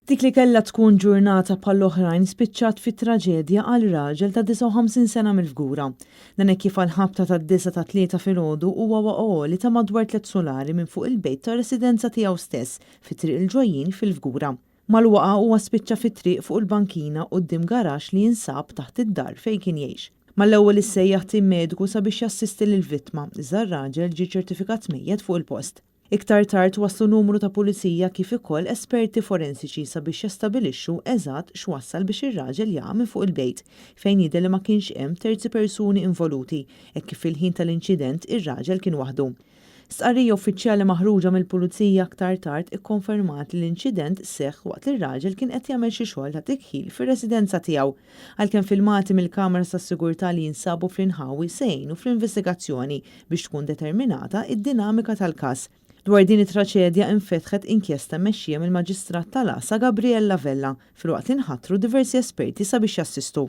Dik li kellha tkun ġurnata bħall-oħrajn spiċċat fi traġedja għal raġel ta' 59 sena mill-Fgura. Dan hekk kif għall-ħabta tad-disgħa tat-Tlieta filgħodu huwa waqa' għoli ta' madwar tlett sulari minn fuq il-bejt ta' residenza tiegħu stess fi Triq il-Ġojjin fil-Fgura. Mal-waqgħa huwa spiċċa fit-triq fuq il-bankina quddiem garaxx li jinsab taħt id-dar fejn kien jgħix. Mal-ewwel issejjaħ tim mediku sabiex jassisti lill-vittma, iżda r-raġel ġie ċertifikat mejjet fuq il-post. Iktar tard waslu numru ta' pulizija kif ukoll esperti forensiċi sabiex jastabilixxu eżatt x'wassal biex ir-raġel jaqa' minn fuq il-bejt, fejn jidher li ma kienx hemm terzi persuni involuti, hekk kif fil-ħin tal-inċident ir-raġel kien waħdu. Stqarrija uffiċjali maħruġa mill-Pulizija aktar tard ikkonfermat li l-inċident seħħ waqt li r-raġel kien qed jagħmel xi xogħol ta' tikħil fir-residenza tiegħu. Għalkemm filmati mill-kameras tas-sigurtà li jinsabu fl-inħawi se jgħinu fl-investigazzjoni biex tkun determinata d-dinamika tal-każ. Dwar din it-traċedja infetħet inkjesta mmexxija mill-Maġistrat tal-Għassa Gabriella Vella, filwaqt li nħatru diversi esperti sabiex jassistu.